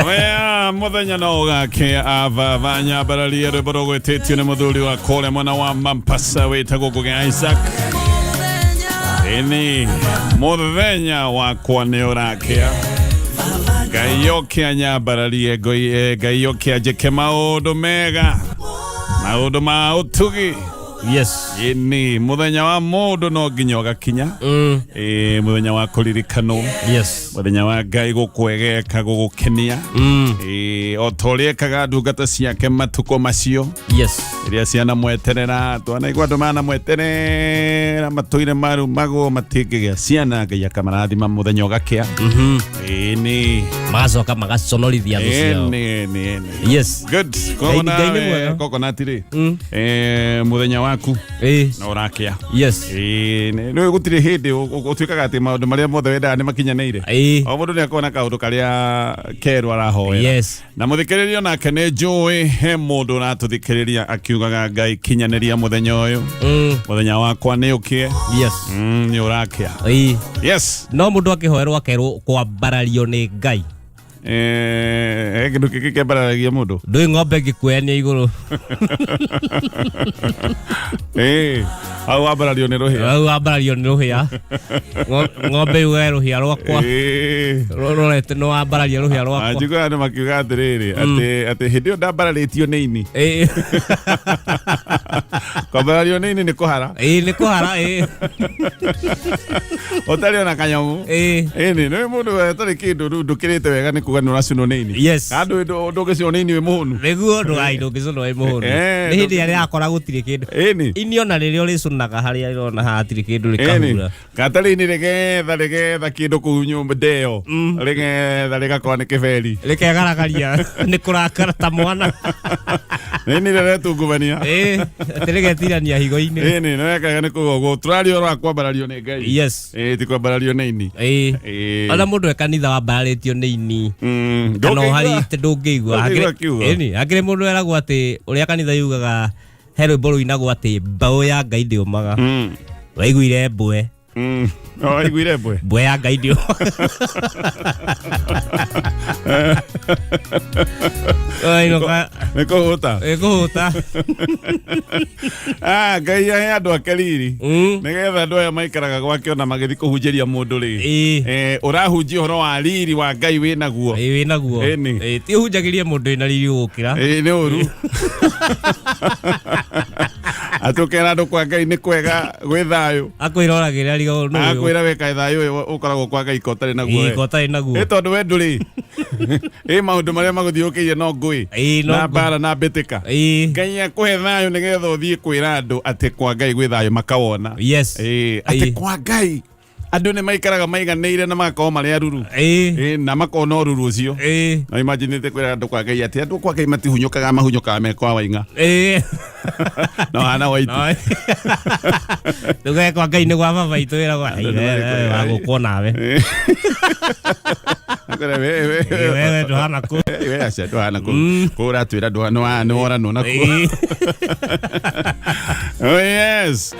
[SPEAKER 2] Wea muthenya no ũgakĩa avava nyambararie rwĩmbo rũgwĩtĩtio nĩ mũthuri wa kũrĩa mwena wa Mombasa wĩtagwo Ngũgĩ Isaac. Ĩni mũthenya wakwa nĩ ũrakĩa, Ngai oke anyambararie, Ngai oke anjĩke maũndũ mega, maũndũ ma ũtugi.
[SPEAKER 3] Yes.
[SPEAKER 2] Ĩni mũthenya wa mũndũ no nginya ũgakinya. Mũthenya wa kũririkanwo.
[SPEAKER 3] Yes.
[SPEAKER 2] Mũthenya wa Ngai gũkwegeka, gũgũkenia. O ta ũrĩa ekaga ndungata ciake matukũ macio.
[SPEAKER 3] Yes.
[SPEAKER 2] Iria cianamweterera, twanaigua andũ manamweterera matũire marumagwo matingĩgĩa ciana, Ngai akamarathima mũthenya ũgakĩa. Ĩni.
[SPEAKER 3] Magacoka magaconorithia thũ ciao.
[SPEAKER 2] Ĩni, ĩni, ĩni.
[SPEAKER 3] Yes.
[SPEAKER 2] Good. Koguo
[SPEAKER 3] Ngai nĩ
[SPEAKER 2] nawe
[SPEAKER 3] mwega.
[SPEAKER 2] coconut rĩ, mũthenya waku no ũrakĩa. Ĩĩ, nĩ gũtirĩ hĩndĩ ũtuĩkaga atĩ maũndũ marĩa mothe wendaga nĩ makinyanĩire. O mũndũ nĩ akoragwo na kaũndũ karĩa kerũ arahoera. Na mũthikĩrĩria nake nĩ njũĩ he mũndũ ũratũthikĩrĩria akiugaga, Ngai kinyanĩria mũthenya ũyũ, mũthenya wakwa nĩ ũkĩe. Nĩ ũrakĩa. Yes.
[SPEAKER 3] No mũndũ akĩhoerwo akerwo kwambarario nĩ Ngai.
[SPEAKER 2] He kĩndũ kĩngĩ kĩambararagia mũndũ?
[SPEAKER 3] Ndũĩ ng'ombe ĩngĩkuoyania igũrũ?
[SPEAKER 2] Hau wambarario nĩ rũhĩa.
[SPEAKER 3] Hau wambarario nĩ rũhĩa. Ng'ombe yuge rũhĩa rwakwa rũrorete, nĩ wambararia rũhĩa rwakwa.
[SPEAKER 2] Anjiguaga andũ makiuga atĩrĩrĩ, atĩ hĩndĩ ĩyo ndambararĩtio nĩ ini. Kwambarario nĩ ini nĩ kũhara.
[SPEAKER 3] Ĩĩ, nĩ kũhara, ĩĩ.
[SPEAKER 2] Ũtarĩ ona kanyamũ.
[SPEAKER 3] Ĩĩ.
[SPEAKER 2] Ĩni nĩ mũndũ ũtarĩ kĩndũ rĩu ndũkĩrĩte wega nĩ kuga nĩ ũracinwo nĩ ini.
[SPEAKER 3] Yes.
[SPEAKER 2] Kana ndũngĩcinwo nĩ ini wĩ mũhũnu.
[SPEAKER 3] Nĩguo ndũgai ndũngĩcũnwo wĩ mũhũnu.
[SPEAKER 2] Eh,
[SPEAKER 3] Nĩ hĩndĩ ĩrĩa yakora gũtirĩ kĩndũ.
[SPEAKER 2] Ĩni.
[SPEAKER 3] Ini ona rĩrĩa ũrĩcũnaga harĩa ĩrona hatirĩ kĩndũ
[SPEAKER 2] Ĩni.
[SPEAKER 3] rĩkahura.
[SPEAKER 2] Gatarĩ-inĩ rĩgetha rĩgetha kĩndũ kũu nyũmba ndeo. Rĩgetha rĩgakorwo nĩ kĩberi.
[SPEAKER 3] Rĩkegaragaria nĩ kũrakara ta mwana.
[SPEAKER 2] Nĩ ini rĩretungumania.
[SPEAKER 3] Ĩĩ, atĩ rĩgetirania higo-inĩ.
[SPEAKER 2] Ĩni nĩ wekaga nĩ kuga ũguo tũraria ũhoro wa kwambarario nĩ Ngai.
[SPEAKER 3] Yes.
[SPEAKER 2] Ĩĩ ti kwambarario nĩ ini.
[SPEAKER 3] Ĩĩ.
[SPEAKER 2] Ĩĩ.
[SPEAKER 3] Ona mũndũ e kanitha wambararĩtio nĩ ini. Kana
[SPEAKER 2] Ndũngĩigua.
[SPEAKER 3] ũharĩte ndũngĩigua.
[SPEAKER 2] Ndũngĩigua kiugo.
[SPEAKER 3] Ĩni, hakĩrĩ mũndũ eragwo atĩ ũrĩa kanitha yugaga he rwĩmbo rũinagwo atĩ mbaũ ya Ngai ndĩũmaga. Waiguire mbwe.
[SPEAKER 2] No waiguire mbwe.
[SPEAKER 3] Mbwe ya Ngai ndĩũmaga. Wainũka
[SPEAKER 2] Nĩ kũhũta.
[SPEAKER 3] ĩkũhũta.
[SPEAKER 2] Ah, Ngai ahe andũ ake riri. Nĩgetha andũ aya maikaraga gwake ona magĩthiĩ kũhunjĩria mũndũ rĩ.
[SPEAKER 3] Ĩĩ.
[SPEAKER 2] Eh, ũrahunjia ũhoro wa riri wa Ngai wĩ naguo.
[SPEAKER 3] Ĩĩ wĩ naguo.
[SPEAKER 2] Ĩni.
[SPEAKER 3] Ĩĩ, ti ũhunjagĩrie mũndũ wĩna riri gũkĩra.
[SPEAKER 2] Ĩĩ nĩ ũru. Atĩ ũkera andũ kwa Ngai nĩ kwega gwĩ thayũ.
[SPEAKER 3] Akwĩra oragĩra rigo nũ ũyũ.
[SPEAKER 2] Akwĩra weka thayũ ũyũ ũkoragwo kwa Ngai ko ũtarĩ naguo.
[SPEAKER 3] Ĩĩ,
[SPEAKER 2] we.
[SPEAKER 3] ko ũtarĩ naguo.
[SPEAKER 2] Ĩ tondũ we ndũrĩ. Ĩ maũndũ marĩa magũthiũkĩirie no ngũĩ.
[SPEAKER 3] Ĩĩ, no
[SPEAKER 2] Na
[SPEAKER 3] ngũĩ.
[SPEAKER 2] mbara na mbĩtĩka.
[SPEAKER 3] Ĩĩ.
[SPEAKER 2] Ngai akũhe thayũ nĩgetha ũthiĩ kwĩra andũ atĩ kwa Ngai gwĩ thayũ makawona.
[SPEAKER 3] Yes.
[SPEAKER 2] Ĩĩ, atĩ
[SPEAKER 3] Ĩĩ.
[SPEAKER 2] kwa Ngai andũ nĩ maikaraga maiganĩire na magakorwo marĩ aruru.
[SPEAKER 3] Ĩĩ.
[SPEAKER 2] Ĩĩ, na makona ũruru ũcio.
[SPEAKER 3] Ĩĩ.
[SPEAKER 2] No imagine kwĩra andũ kwa Ngai atĩ andũ kwa Ngai matihunyũkaga mahunyũkaga me kwa Waing'a.
[SPEAKER 3] Ĩĩ.
[SPEAKER 2] No hana Waiti.
[SPEAKER 3] No. Ndugae kwa Ngai nĩ gwa baba itũ wĩragwo
[SPEAKER 2] Andũ nĩ marĩ
[SPEAKER 3] wa gũkwo nawe.
[SPEAKER 2] Akwĩra, we
[SPEAKER 3] Ĩĩ, wewe ndũhana kũ.
[SPEAKER 2] we aca ndũhana kũ. Kũ ũratwĩra nĩ woranwo nakuo.
[SPEAKER 3] Ĩĩ.
[SPEAKER 2] Oh yes.